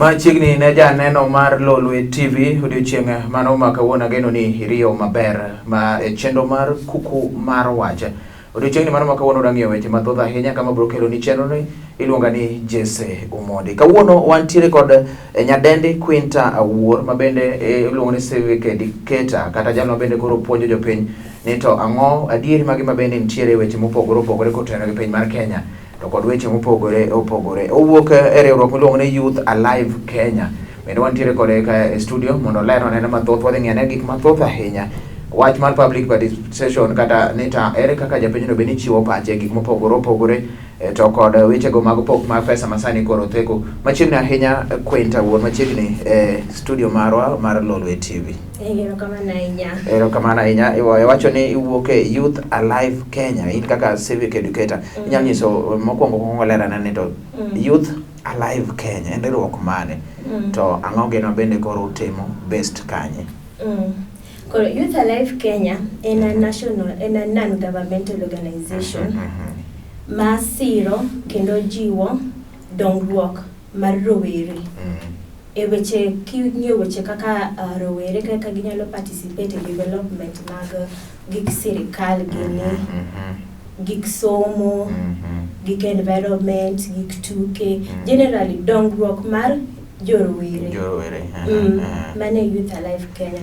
Machiegni ne janeno mar Lolwe TV odiochieng' mano ma kawuono ageno ni iriyo maber ma e chenro mar kuku mar wach. Odiochieng'ni mano ma kawuono dang'iyo weche mathoth ahinya kama biro kelo ni chenro ni iluonga ni Jesse Omondi. Kawuono wantiere kod nyadendi Quinta Awuor ma bende iluongo ni civic educator kata jalno bende koro puonjo jopiny ni to ang'o adieri magi ma bende nitiere weche mopogore opogore kotenore gi piny mar Kenya to kod weche mopogore opogore. Owuok e riwruok miluongo ni Youth Alive Kenya. Bende wantiere kode ka e studio mondo olerwa neno mathoth, wadhi ng'iyo ane gik mathoth ahinya. Wach mar public participation kata ni ta ere kaka japinyno bende chiwo pache e gik mopogore opogore to kod wechego mag pok mar pesa masani koro theko. Machiegni ahinya Quinta wuon machiegni e studio marwa mar Lolwe TV. Erokamano ahinya. Erokamano ahinya. Iwacho ni iwuok e Youth Alive Kenya, in kaka civic educator. Inyalo nyiso mokwongo kwongo lerane ni to Youth Alive Kenya en riwruok mane? To ang'o gino bende koro utimo based kanye? Koro Youth Alive Kenya en a national, en a non-governmental organization ma siro kendo jiwo dongruok mar rowere. E weche king'iyo weche kaka rowere kaka ginyalo participate e development mag gik sirikal gini, gik somo, gik environment, gik tuke, generally dongruok mar jorowere. Jorowere. Mano e Youth Alive Kenya.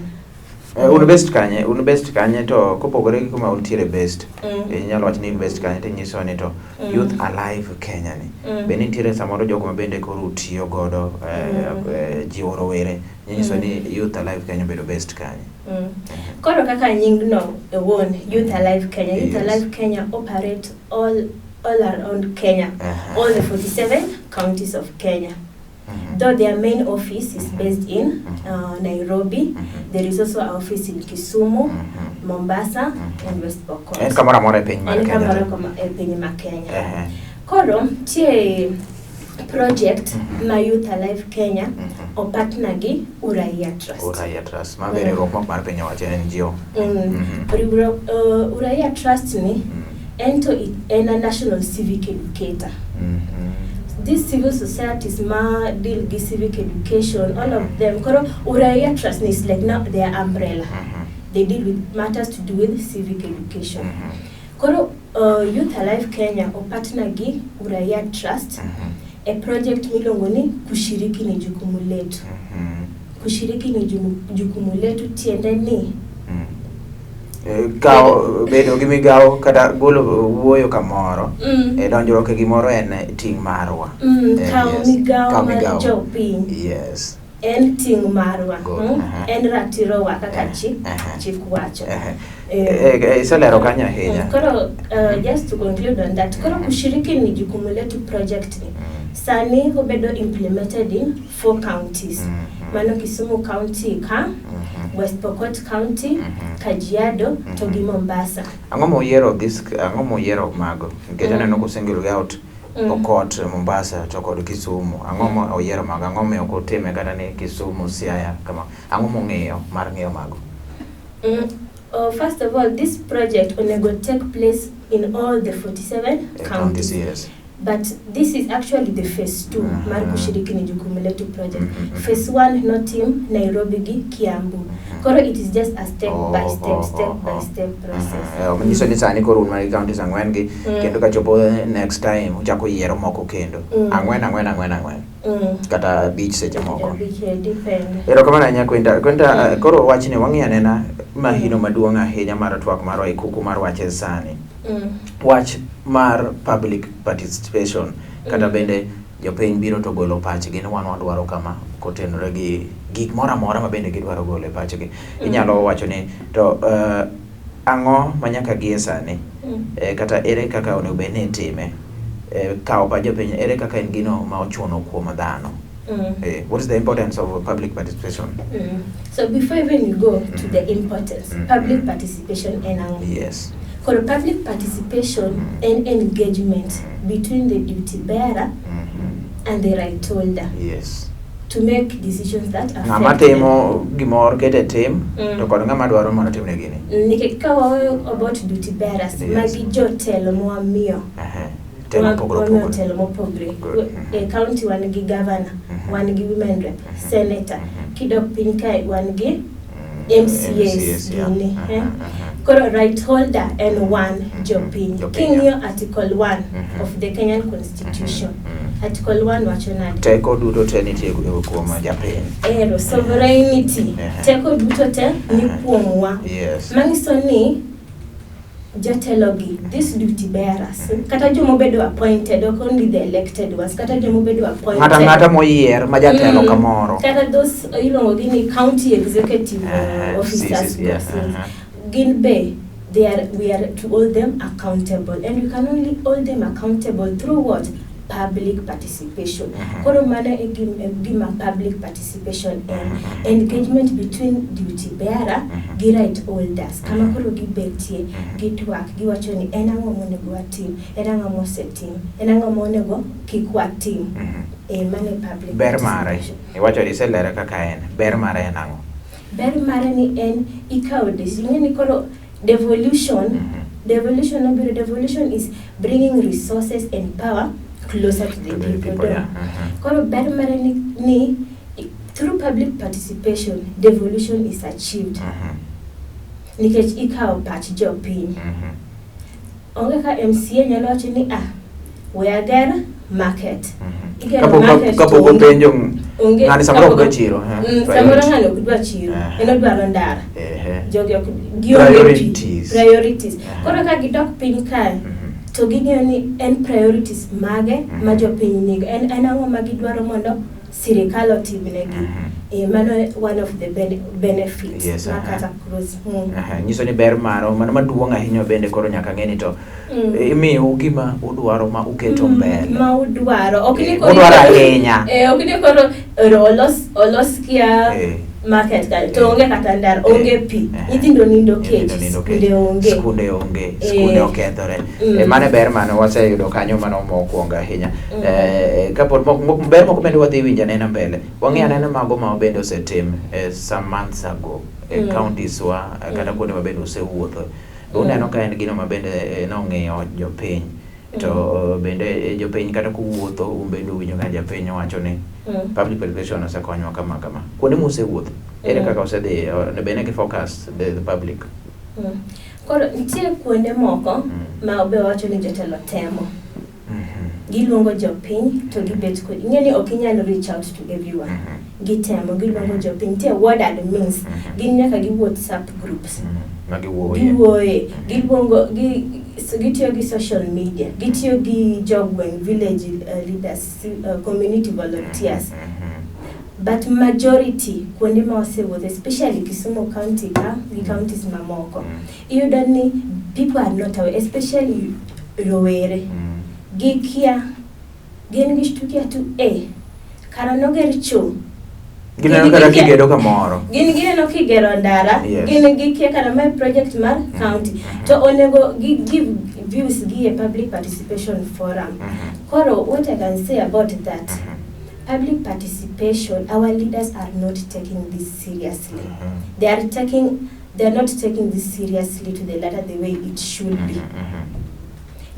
Un based kanye? Un based kanye to kopogore gi kuma untiere based? Inyalo wacho ni in based kanye tinyiso ni to Youth Alive Kenya ni. Be nitiere samoro jogo ma bende koro utiyo godo jiwo rowere. Nyiso ni Youth Alive Kenya obedo based kanye? Koro kaka nying no owuon, Youth Alive Kenya. Youth Alive Kenya operate all around Kenya, all the 47 counties of Kenya. Though their main office is based in Nairobi, there is also an office in Kisumu, Mombasa, and West Pokot. En kamoro amora e piny mar En Kenya. kamoro kama e piny ma Kenya. Koro nitie project ma Youth Alive Kenya opartner gi Uraia Trust. Uraia Trust. Ma be riwruok mok mar piny owacho en NGO. Riwruok Uraia Trust ni en to en a national civic educator. These civil societies ma deal gi civic education, all of them. Koro Uraia Trust is like now their umbrella. They deal with matters to do with civic education. Koro Youth Alive Kenya o partner gi Uraia Trust e project miluongo ni Kushiriki ni Jukumu Letu. Kushiriki ni jukumu letu tiende ni Kawo bedo gi migawo kata golo wuoyo kamoro e donjruok e gimoro en ting' marwa. Kawo migawo Kawo mar migawo. jopiny en ting' marwa. Good. En ratirowa kaka chik chik wacho. Iselero kanyo ahinya. Koro just to conclude on that, koro Kushiriki ni Jukumu Letu project ni sani obedo implemented in four counties. Mano Kisumu County ka, West Pokot County, Kajiado to gi Mombasa. Ang'o moyiero this ang'o moyiero mago? Nikech aneno kosingil out Pokot, Mombasa to kod Kisumu. Ang'o mo oyiero mago? Ang'o miyo ok otime kata ni Kisumu, Siaya kama? Ang'o mong'iyo mar ng'iyo mago? First of all, this project onego take place in all the 47 counties. Counties. But this is actually the phase 2 mar Kushiriki ni Jukumu Letu project. Phase 1 notim Nairobi gi Kiambu. Koro it is just a step by step, step by step process. Manyiso ni sani koro un mana gi counties ang'wen gi kendo kachopo next time uchako yiero moko kendo. Ang'wen, ang'wen, ang'wen, ang'wen. Kata abich seche moko. Abich, depend. Erokamano ahinya Quinta. Quinta, koro wachni wang'iyo anena mahino maduong' ahinya mar twak marwa e kuku mar wach e sani. Wach mar public participation kata bende jopiny biro to golo pachgi ni wan wadwaro kama kotenore gi gik moro amora ma bende gidwaro golo e pachgi. Inyalo wacho ni to ang'o ma nyaka gie sani kata ere kaka onego bed ni itime kawo pach jopiny ere kaka en gino ma ochuno kuom dhano. What is the importance of public participation? So before even you go to the importance, public participation en ang'o? Koro public participation en engagement between the duty bearer and the right holder to make decisions that affect Ng'ama them. Timo gimoro kete tim to kod ng'ama dwaro mondo otimne gini. Nikech ka wawuoyo about duty bearers, magi jotelo mwamiyo. Telo mopogore Wamiyo opogore. telo mopogre. Good. E county wan gi governor, wan gi women rep, senator. Kidok piny kae wan gi MCAs MCAs, yeah. gini, eh? Koro Koro right holder en one jopiny. Jopiny, King'iyo yeah. Article 1 of the Kenyan Constitution. Article 1 wacho nade? Teko duto te nitie kuom japiny. Ero sovereignty. Teko duto te ni kuomwa. Manyiso ni jatelogi, these duty bearers, kata jomobedo appointed, ok only the elected ones, kata jomobedo appointed. Ng'ato ang'ata moyier ma jatelo kamoro. Kata those iluongo gi ni county executive officers. CCs, yeah, those things. Gin be, we are to hold them accountable, and we can only hold them accountable through what? Public participation. Koro mano e gima public participation en. Engagement between duty bearer gi right holders. Kama koro gibetie, gitwak, giwacho ni en ang'o monego watim, en ang'o mosetim, en ang'o monego kik watim. Mano e public Ber mare. participation. Iwacho ni iselere kaka en. Ber mare en ang'o? Ber mare ni en ikawo decision. Ing'e ni koro devolution, devolution obiro, devolution is bringing resources and power closer to the To the people. people, yeah. Koro ber mare ni through public participation, devolution is achieved. Nikech ikawo pach jopiny. Onge ka MCA nyalo wacho ni we ager market. Igero market to Kapok onge openjo onge ng'ani samoro ok kapok- dwa chiro. Samoro ng'ani ok dwa chiro, en odwaro ndara. Jogi ok gionge pi. Priorities. Priorities. Koro ka gidok piny kae, to ging'eyo ni en priorities mage ma jopiny nigo. En ang'o ma gidwaro mondo sirikal otimnegi. Mano one of the benefits ma kata cross. Nyiso ni ber maro, mano maduong' ahinya bende koro nyaka ng'e ni to imiyou gima udwaro ma uketo mbele. Ma udwaro. Ok ni koro Udwaro ahinya. Ok ni koro ero olos kia market kanyo, to onge kata ndara, onge pi. Nyithindo nindo kech, Nyithindo nindo kech. skunde onge. Skunde onge, skunde okethore. Mano e ber mane waseyudo kanyo mano mokwongo ahinya. Kapod ber moko bende wadhi winjo anena mbele. Wang'i anena mago ma bende osetim some months ago e counties wa, kata kuonde ma bende osewuotho. Uneno ka en gino ma bende nong'iyo jopiny. To bende jopiny kata kuwuotho un bende uwinjo ka japiny owacho ni public participation osekonyowa kama kama. Kuonde musewuotho, ere kaka osedhi, bende gi focus the public? Koro nitie kuonde moko ma be wacho ni jotelo temo. Giluongo jopiny to gibet kod. Ing'e ni ok inyal reach out to everyone. Gitemo, giluongo jopiny. Nitie ward admins, gin nyaka gi WhatsApp groups. Ma giwuoye. Giwuoye, giluongo, gitiyo gi social media, gitiyo gi jogweng', village leaders, community volunteers. But majority kuonde ma wasewuotho, especially Kisumu County ka gi counties mamoko, iyudo ni people are not aware, especially rowere. Gikia, gin gishtukia tu, kara noger cho. Gineno kata kigedo kamoro. Gin gineno kigero ndara, gin gikia kara mae project mar county. To onego gi give views gi e public participation forum. Koro what I can say about that, public participation, our leaders are not taking this seriously. They are not taking this seriously to the letter the way it should be.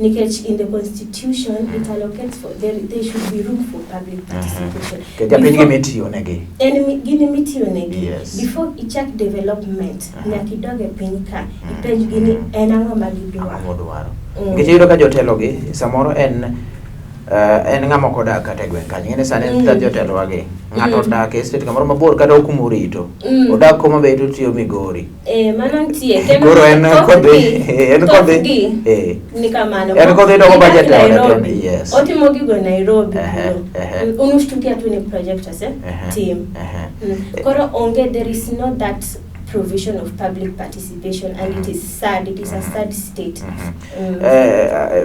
Nikech in the constitution, it allocates for, there should be room for public participation. Japiny gi mitiyo negi. En gini mitiyo negi. Before ichak development, nyaka idog e piny ka, ipenj gi ni en ang'o ma gidwaro. Ang'o modwaro. Nikech iyudo ka jotelo gi, samoro en ng'ama ok odak kata e gweng' kanyo. Ing'e ni sani jotelo wagi, ng'ato odak e state kamoro mabor kata ok kumorito. Odak kuma be otiyo Migori. Mano nitie. Koro en kodhi, en kodhi. Ni kamano. En kodhi dogo budget e ode Nairobi. Yes. Otimo gigo Nairobi. Unushtukia tu ni project ose tim. Koro onge, there is no that provision of public participation, and it is sad. It is a sad state.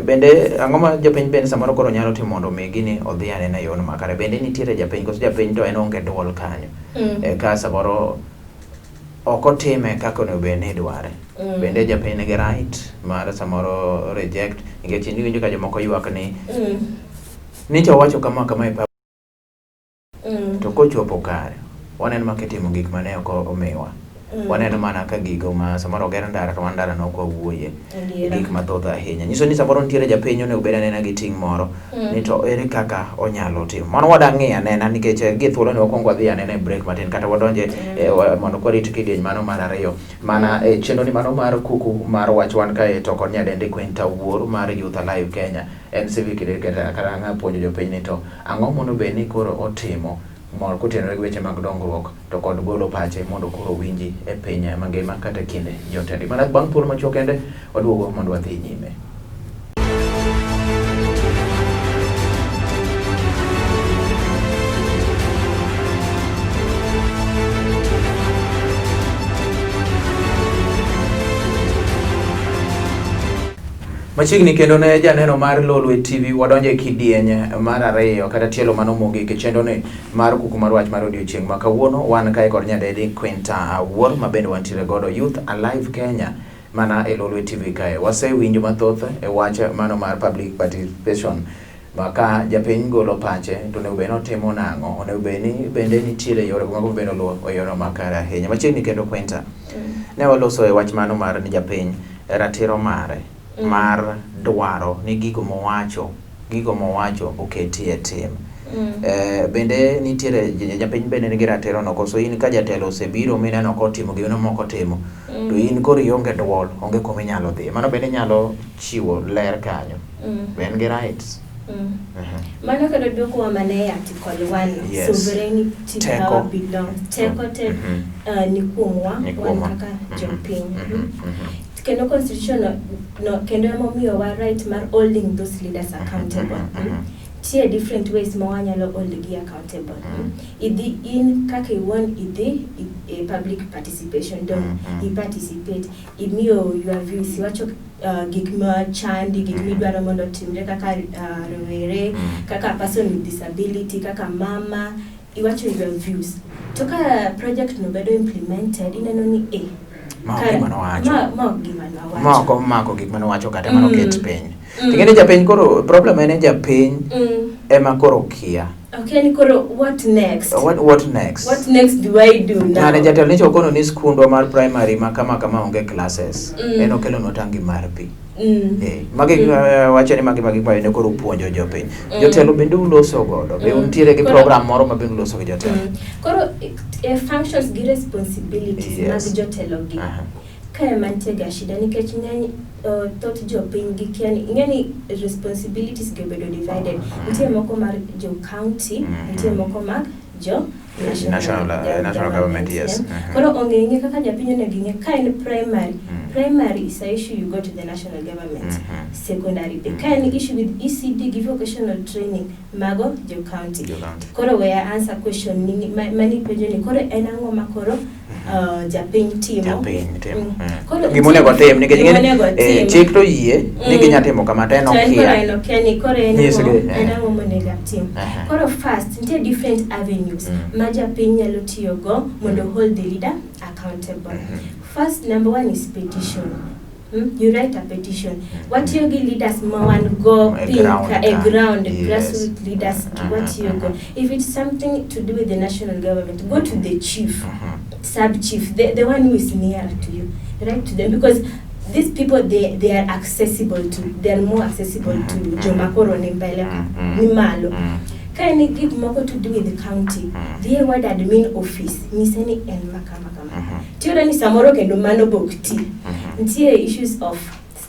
Bende ang'o ma japiny bende samoro koro nyalo timo mondo mi gini odhi anena e yono makare? Bende nitiere japiny, koso japiny to en onge duol kanyo. Ka samoro ok otime kaka onego bed ni idware. Bende japiny nigi right mar samoro reject, nikech iwinjo ka jomoko ywak ni nicha owacho kama kama e to kochopo kare waneno ma kitimo gik mane ok omiwa. Waneno mana ka gigo ma samoro oger ndara to wan ndara no ok wawuoye. Gik mathoth ahinya. Nyiso ni samoro nitiere japiny onego bed anena gi ting' moro ni to ere kaka onyalo timo. Mano wadang'i anena nikech gi thuolo ni wakwongo wadhi anena e break matin kata wadonje mondo kwarit kidieny mano mar ariyo. Mana e chenro ni mano mar kuku mar wach wan kae to kod nyadendi Quinta Wuor mar Youth Alive Kenya en civic educator kata ng'a puonjo jopiny ni to ang'o mondo bed ni koro otimo mondo kotenore gi weche mag dongruok to kod golo pache mondo koro owinji e piny mangima kata e kind jotendgi. Mana bang' thuolo machuok kende waduogo mondo wadhi nyime. Machiegni kendo ne janeno mar Lolwe TV wadonjo e kidieny mar ariyo kata tielo mano mogik e chenro ni mar kuku mar wach mar odiochieng' ma kawuono. Wan kae kod nyadedi Quinta Awuor ma bende wantiere godo Youth Alive Kenya mana e Lolwe TV kae. Wasewinjo mathoth e wach mano mar public participation ma ka japiny golo pache to onego bed ni otimo nang'o, onego bed ni bende nitiere yore moko bende oluwo e yorno makare ahinya. Machiegni kendo Quinta, ne waloso e wach mano mar ni japiny ratiro mare mar dwaro ni gigo mowacho oketi e tim. Bende nitiere japiny bende nigi ratiro no koso in ka jatelo osebiro mineno kotimo gino mok otimo to in koro ionge duol, onge kuma inyalo dhiye. Mano bende nyalo chiwo ler kanyo. Be en gi rights? Mano kendo dwokowa mana e article 1. Yes. Sovereignty Teko. power belongs. Teko te ni kuomwa wan kaka jopiny. Kendo constitution no kendo emomiyowa right mar holding those leaders accountable. Nitie different ways ma wanyalo hold gi accountable. Idhi in kaka iwuon idhi e public participation dong i participate, imiyo your views, iwacho gik ma chandi, gik midwaro mondo otimre kaka rowere, kaka person with disability, kaka mama, iwacho your views. To ka project no bedo implemented, ineno ni Ma ok gima nowacho. Ma ok gima nowacho. Ma ok omako gik manowacho kata manoket piny. Ting'e ni japiny koro problem en ni japiny ema koro kia. Okay, ni koro what next? What next? What next do I do now? Ng'ane jatelo nyocha okono ni skundwa mar primary ma kama kama onge classes. En okelonwa tangi mar pi. Magi wacho ni magi magi ma ne koro puonjo jopiny. Jotelo bende uloso godo. Be untiere gi program moro ma bende uloso gi jotelo? Koro functions gi responsibilities mag jotelo gi. Kae mantie ga shida nikech ng'eny thoth jopiny gi kia ni ing'e ni responsibilities gi obedo divided. Nitie moko mar jo county, nitie moko mag jo National government, yes. Koro onge ing'e kaka japiny onego ing'e ka en primary. Primary is a issue you go to the national government. Secondary be. Ka en issue with ECD gi vocational training, mago jo county. Koro we answer question ni mani penjo ni koro en ang'o ma koro japiny timo. Japiny timo. Gima onego tim nikech ing'e chik to yie ni ginya timo kama to en okia. En okia ni koro en ang'o monego atim. Koro first nitie different avenues ma japiny nyalo tiyogo mondo hold the leader accountable. First, number one is petition. You write a petition. Watiyo gi leaders ma wan go piny ka e ground, grassroots leaders watiyo go. If it's something to do with the national government, go to the chief, sub chief, the one who is near to you. Write to them because these people they are accessible to, they are more accessible to joma koro ni mbele ni malo. Ka en gik moko to do with the county, dhi e ward admin office, nyise ni en makama kama. Tiyudo ni samoro kendo mano be ok ti. Nitie issues of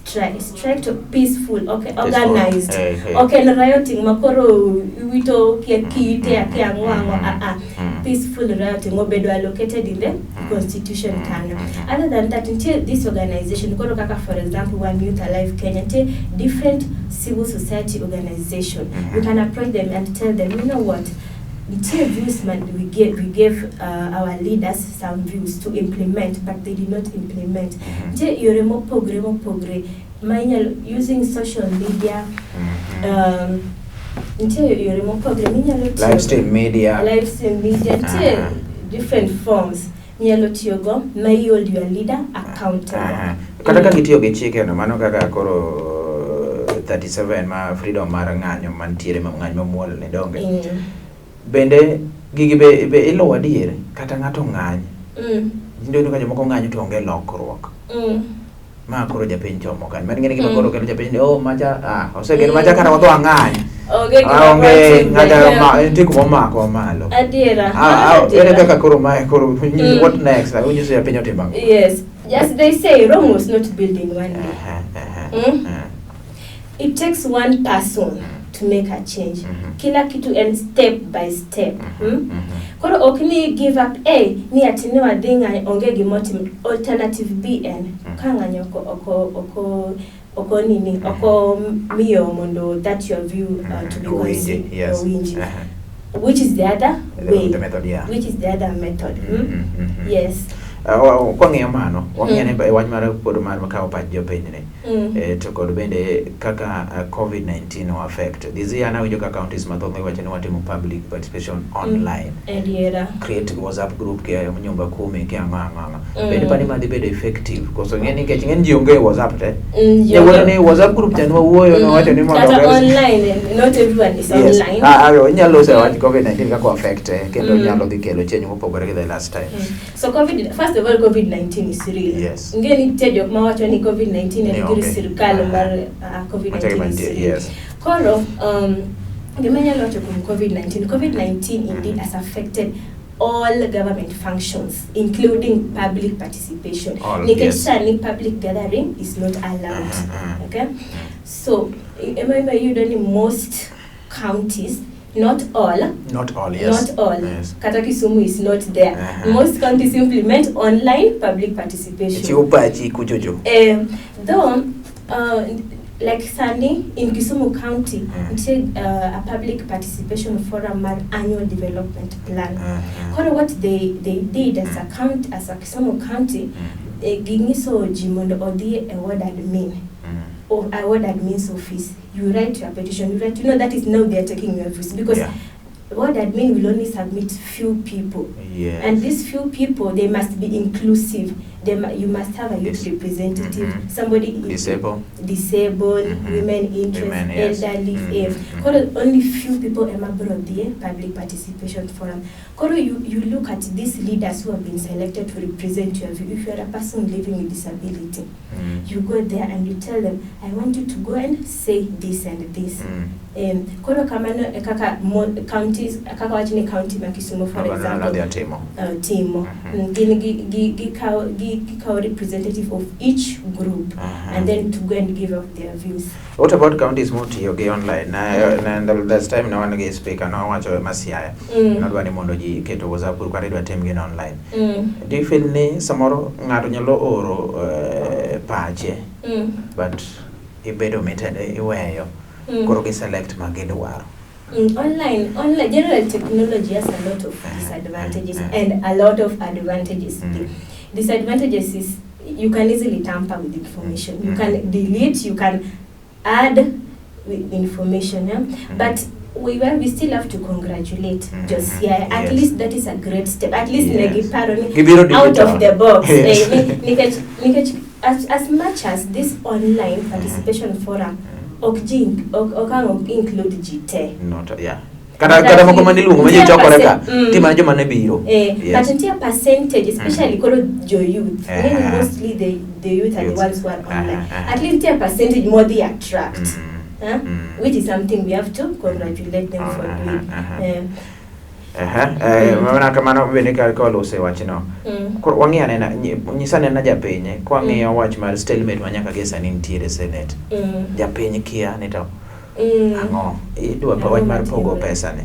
strike to peaceful, okay, organized. Ok en rioting ma koro iwito kia kite, akia ang'o ang'o, Peaceful rioting obedo allocated in the constitution kanyo. Other than that, nitie this organization, koro kaka for example, One Youth Alive Kenya, nitie different civil society organization. You can approach them and tell them, you know what, nitie views man we gave our leaders some views to implement, but they did not implement. Nitie yore mopogre mopogre ma inyalo using social media, nitie yore mopogre minyalo tiyo Live stream media. Live stream media, nitie different forms minyalo tiyogo ma i hold your leader accountable. Kata ka gitiyo gi chike no, mano kaka koro 37 ma freedom mar ng'anyo mantiere ma ng'anyo mamuol ni donge. Bende gigi be iluwo adier kata ng'ato ng'any. Iyudo ka jomoko ng'anyo to onge lokruok. Ma koro japiny chomo kanye? Mano ing'eni gima koro kelo japiny ni oh macha ah osegeno macha kata wadho ang'any. Onge gima Ah, onge watimre. ng'ata ma nitie kuma omako malo. Adiera. Ah, ah, Adiera. ere kaka koro mae koro what next? Unyiso japiny otim ang'o? Yes. Just they say Rome was not built in one day. Aha, aha, aha. It takes one person to make a change. Kila kitu en step by step. Koro ok ni give up A ni ati ni wadhi ng'anyo onge gimotim alternative B en ka ng'anyo oko nini oko miyo mondo that your view to be Owinji, considered yes. owinji Aha. which is the other The- way the method, yeah. which is the other method. Yes. Kwang'iyo mano, wang'iyo ane wach mar pod mar kawo pach jopiny ni. To kod bende kaka COVID-19 o affect. This year nawinjo ka counties mathoth iwacho ni watimo public participation online. Adiera. Create WhatsApp group kia nyumba kumi kia ang'o ang'o ang'o. Bende pani madhi bedo effective. Koso ng'e nikech ng'eny ji onge e WhatsApp te. Jawuono ni WhatsApp group cha nwawuoyo nowacho ni mondo Kata oger- online, not everyone is Yes. online. Ah, ah, inyalo loso e wach COVID-19 kaka affect kendo nyalo dhi kelo change mopogore gi the last time. So COVID, first of all, COVID-19 is real. Yes. Ng'e ni nitie jok mawacho ni COVID-19 Ni en gir onge. sirkal mar COVID-19 is Mantie, real. yes. Koro, gima anyalo wacho kuom COVID-19, COVID-19 indeed has affected all government functions, including public participation. All, Nikech yes. sani public gathering is not allowed. Okay? So, ema iyudo ni most counties, not all, Not all, yes. Not all. Yes. Kata Kisumu is not there. Most counties implement online public participation. Chiwo pachi kuchocho. Though, like sani in Kisumu County, nitie a public participation forum mar annual development plan. Koro what they did as a count, as a Kisumu County, ginyiso ji mondo odhi e ward admin. Or a ward admin's office. You write your petition, you write, you know, that is now they are taking your views because ward admin will only submit few people. And these few people, they must be inclusive. You must have a youth representative, somebody Disabled. disabled, women interest, Women, yes. elderly, if. Koro only few people ema biro dhie public participation forum. Koro you look at these leaders who have been selected to represent your view. If you are a person living with disability, you go there and you tell them, I want you to go and say this and this. Koro kamano e kaka counties, kaka wach ni county ma Kisumu, for Mabano example, nodhi otimo. Timo. Gin gikawo representative of each group and then to go and give up their views. What about counties motiyo gi online? Na the last time na wan gi speaker nowacho ma Siaya. Nodwa ni mondo ji keto WhatsApp group kata idwa tim gino online. Do you feel ni samoro ng'ato nyalo oro pache but ibedo omitted iweyo koro gi select ma gidwaro? Online, general technology has a lot of disadvantages and a lot of advantages. The disadvantages is you can easily tamper with information. You can delete, you can add with information. Yeah? But we still have to congratulate Josiah. At least that is a great step. At least negiparo ni Gibiro out of digital. the box. Nikech, nikech as much as this online participation forum ok ji ok ok ang' ok include ji te. Not, yeah. Kata, kata moko mane iluongo ma ji Nitie chokore ka, nitie mana joma ne biro. But nitie percentage, especially koro jo youth. Ng'eni mostly the youth are the Youth. ones who are online. At least nitie percentage more they attract. Huh? Which is something we have to congratulate them for doing. Mana kamano bende ka walose wachno. Koro wang'i anena, nyisa anena japiny, kwang'iyo wach mar stalemate ma nyaka gie sani nitiere e Senate. Japiny kia ni to ang'o? Idwa pa wach mar pogo Ang'o matimore? pesa ni.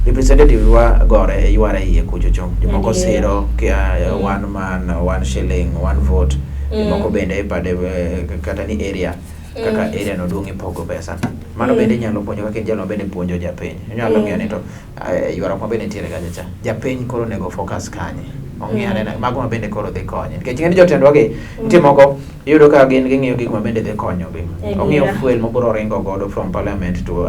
Representative wa gore yware iye kucho cho. Jomoko siro kia one man, one shilling, one vote. Jomoko bende ipade kata ni area. Kaka area no duong' ipogo pesa. Mano bende inyalo puonjo kaka in jalo bende puonjo japiny. Inyalo ng'iyo ni to ywaruok ma bende nitiere kacha cha. Japiny koro onego focus kanye? Ong'i anena mago ma bende koro dhi konye. Nikech ing'e ni jotendwa gi nitie moko iyudo ka gin ging'iyo gik ma bende dhi konyogi. Ong'iyo fuel mobiro ringo godo from parliament to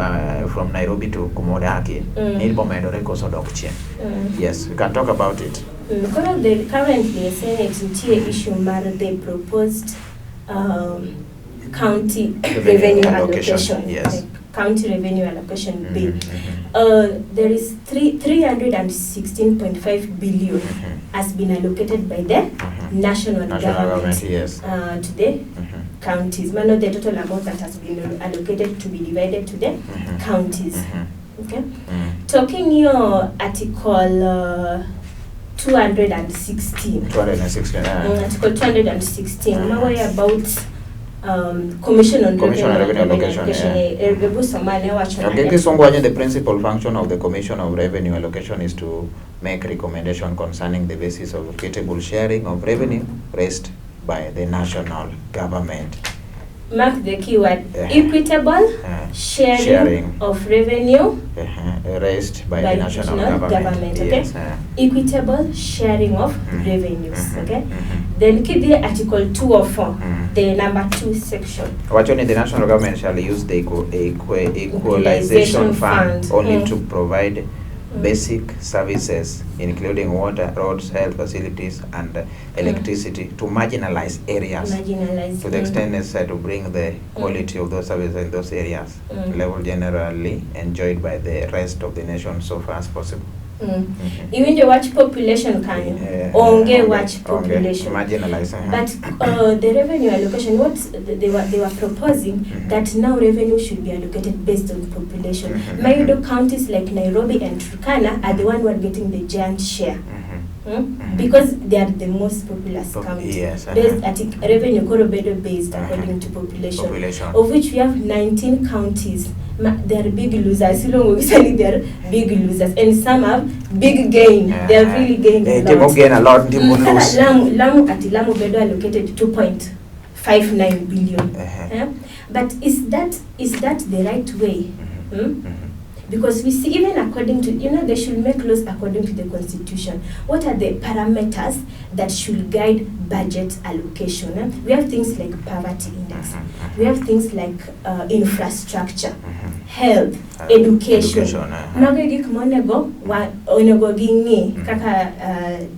from Nairobi to kuma odakie. Ni bo medore koso dok chien. Yes, we can talk about it. Koro the currently Senate nitie issue mar the proposed county Revenue revenue allocation, allocation. yes. Like county revenue allocation bill, there is 316.5 billion has been allocated by the national, National government, government, yes. To the counties. Mano the total amount that has been allocated to be divided to the counties. Okay. To king'iyo article 216. 216. Article 216 mawuoyo about Commission on Commission on Revenue, Revenue Allocation, yeah. Hebu somane wacho Okay, nade? Kisungu wacho the principal function of the Commission of Revenue Allocation is to make recommendation concerning the basis of equitable sharing of revenue raised by the national government. Mark the keyword, equitable sharing, sharing. Of revenue Raised by by the national government. government, okay? Yes. Equitable sharing of revenues, okay? Then kidhi article 204, the number 2 section. Wacho ni the national government shall use the equalization Equalization fund fund. only to provide basic services including water, roads, health facilities and electricity to marginalized areas marginalized to the extent necessary to bring the quality of those services in those areas level generally enjoyed by the rest of the nation so far as possible. Iwinjo wach population kanyo? Onge wach population. Marginalized. But the revenue allocation, what they were proposing, that now revenue should be allocated based on population. Mayudo counties like Nairobi and Turkana are the one who are getting the giant share. Because they are the most populous county. Based at revenue koro bedo based according to population. Population. Of which we have 19 counties. They are big losers. Iluongo gi sani they are big losers. And some have big gain. They have really gained a Nitie lot. mo gain a lot, nitie mo Kaka lose. Lamu, ati Lamu bedo allocated 2.59 billion. Eh? But is that the right way? Hmm? Because we see, even according to, they should make laws according to the constitution. What are the parameters that should guide budget allocation? Eh? We have things like poverty index. We have things like infrastructure, health, education. Education. Mago e gik monego onego ging'i kaka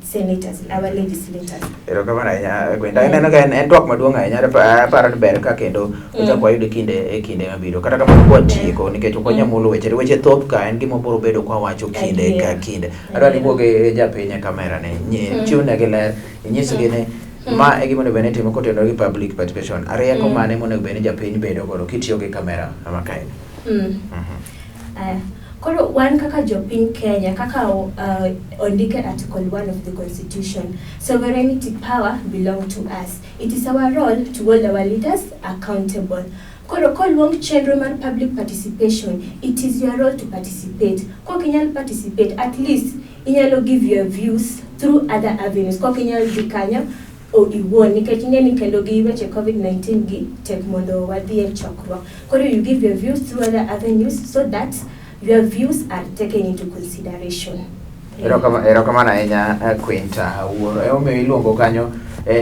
senators, our legislators. Erokamano ahinya, Gwenda. Ineno ka en twak maduong' ahinya. Aparo ni ber ka kendo ochak wayud kinde e kinde mabiro. Kata kamano kwatieko nikech ok wanyal mulo weche weche thoth ka en gima biro bedo kwawacho kinde ka kinde. Adwa ni iwuo gi japiny e kamera ni chiwnegi ler inyisgi ni ma e gima onego bed ni itimo kotenore gi public participation. Rieko mane monego bed ni japiny bedo godo kitiyo gi kamera ma kae. Aya. Koro wan kaka jopiny Kenya, kaka ondike Article 1 of the Constitution, sovereignty power belong to us. It is our role to hold our leaders accountable. Koro koluong chenro mar public participation, it is your role to participate. Kok inyal participate, at least inyalo give your views through other avenues. Kok inyal dhi kanyo o iwuon, nikech ing'e ni kendo gi weche COVID-19 gi tek mondo wadhi e chokruok. Koro you give your views through other avenues so that your views are taken into consideration. Erokamano ahinya, Quinta Wuoro. Emomiyo iluongo kanyo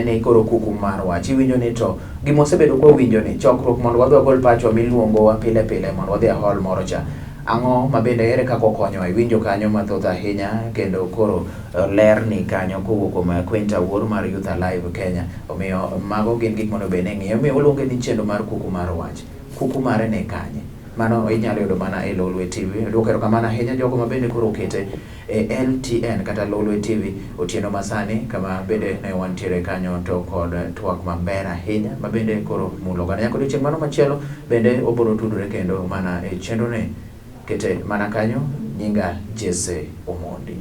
ni koro kuku mar wach. Iwinjo ni to gima osebedo kwa winjo ni chokruok mondo wadhi wagol pachwa miluongowa pile pile mondo wadhi e hall moro cha. Ang'o ma bende ere kaka okonyowa? Iwinjo kanyo mathoth ahinya kendo koro ler ni kanyo kowuok kuom Quinta Wuoro mar Youth Alive Kenya. Omiyo mago gin gik monego bed ni ing'iyo. Omiyo waluonge ni chenro mar kuku mar wach. Kuku mare ni kanye? Mano inyalo yudo mana e Lolwe TV. Duoko erokamano ahinya jogo ma bende koro okete e LTN kata Lolwe TV otieno masani kama bende ne wantiere kanyo to kod twak maber ahinya ma bende koro mulo oganda. Nyaka odiochieng' mano machielo bende wabiro tudore kendo mana e chenro ni kete mana kanyo nyinga Jesse Omondi.